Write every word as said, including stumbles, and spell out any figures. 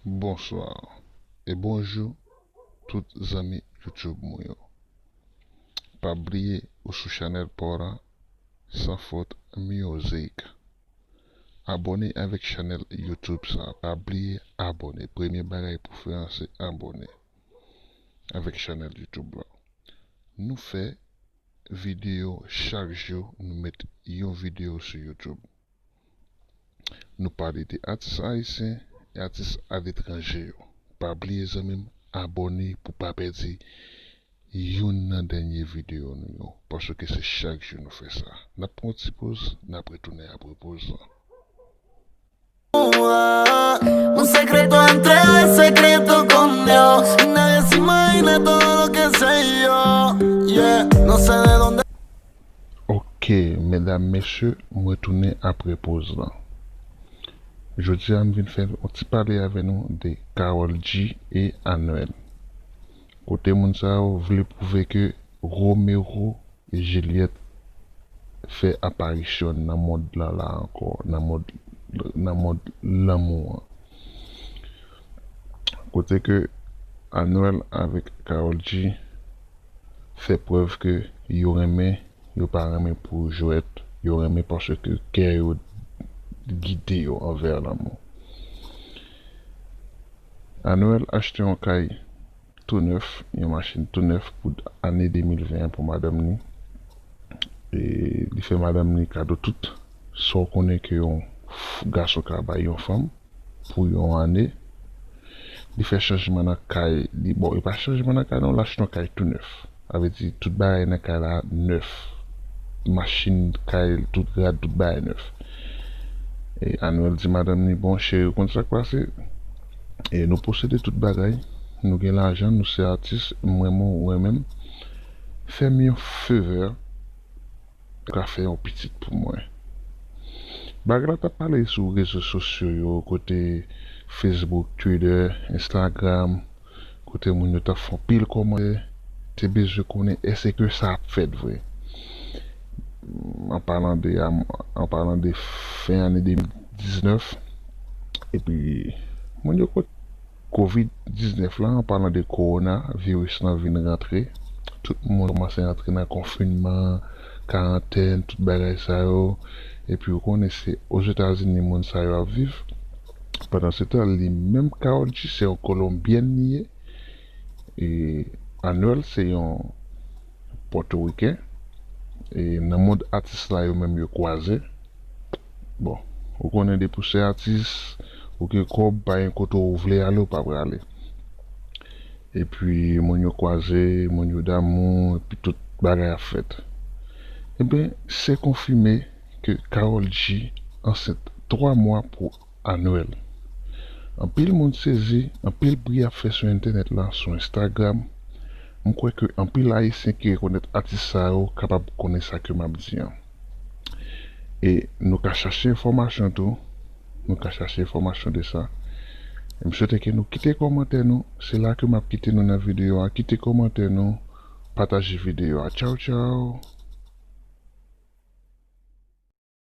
Bonswa e bonjou tout zanmi YouTube mwen yo. Pa bliye ou sou chanèl pa w la, Sans Faute Music. Abòne avèk chanèl YouTube sa. Pa bliye abòne. Premye bagay pou fè an se abòne avèk chanèl YouTube la. Nou fè videyo chak jou, nou met yon videyo sou YouTube. Nou pale de atis ayisyen e atis aletranje yo. Pa bliye zanmi m, abòne pou pa pèdi youn nan dènye videyo nou yo, paske se chak jou nou fè sa. N ap pran yon ti poz, n ap retounen apre poz lan. Un secreto entre secreto con Dios. Y nadie se imagina todo lo que sé yo. Yeah, no sé de dónde. Ok, medam, mesye, m retounen apre poz lan. Jodi a, m vin fè yon ti pale avè nou de Karol G e Anuel. Kote moun sa yo vle pwouve ke Romeo e Juliet fè aparisyon nan mond lan la ankò, nan mond, nan mond lanmou an. Kote ke Anuel avèk Karol G fè prèv ke yo renmen, yo pa renmen pou jwèt, yo renmen paske kè yo gide yo anvè lanmou. Anuel achte yon kay tou nèf, yon machin tou nèf pou ane de mil ven an pou madanm li. E li fè madanm li kado tout sa w konnen ke yon gason ka bay yon fanm pou yon ane. Li fè chanjman nan kay li. Bon, e pa chanjman nan kay non, l achte yon kay tou nèf. Sa vle di tout bagay nan kay la nèf. Machin, kay, tout rad, tout bagay nèf. E Anuel di madanm li, bon, cheri, ou konn sa k pase? E nou posede tout bagay. Nou gen lajan, nou se atis, m renmen w, ou renmen m. Fè m yon favè, ou ka fè yon pitit pou mwen. Bagay la t ap pale sou rezo sosyo yo, kote Facebook, Twitter, Instagram, kote moun yo t ap fè anpil kòmantè, te bezwen konnen èske sa ap fèt vre. An palan de, an palan de fen ane de mil diznèf, epi moun yo konnen kovid diznèf la, an palan de kowona viris lan vin rantre, tout moun kòmanse rantre nan konfinman, karantèn, tout bagay sa yo, epi ou konnen se Ozetazini moun sa yo ap viv. Pandansetan, li menm Karol G se yon kolonbyèn li ye, e Anuel se yon pòtoriken, e nan mond atis la yo menm yo kwaze. Bon, ou konnen depi w se atis, ou gen kòb, pa gen kote ou vle ale, ou pa prale. Epi moun yo kwaze, moun yo damou, epi tout bagay ap fèt. Ebyen, se konfime ke Karol G ansent twa mwa pou Anuel. Anpil moun sezi, anpil bri ap fè sou entènèt la, sou Instagram. M kwè ke anpil Ayisyen ki rekonèt atis sa yo kapab konnen sa ke m ap di an. E nou ka chache enfòmasyon tou. Nou ka chache enfòmasyon de sa. E m swete ke nou kite kòmantè nou. Se la ke m ap kite nou nan videyo a. Kite kòmantè nou. Pataje videyo a. Tchaw, tchaw.